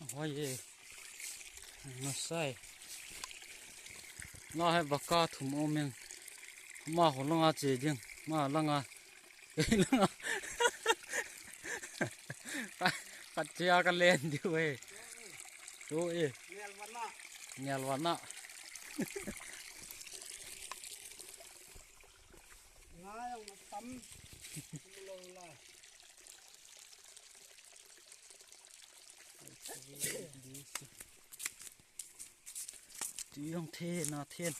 Hoye masai na he baka thum omen ma holonga che ding ma langa langa pachia ka len diu e chu e ngel wana tui hong the na then.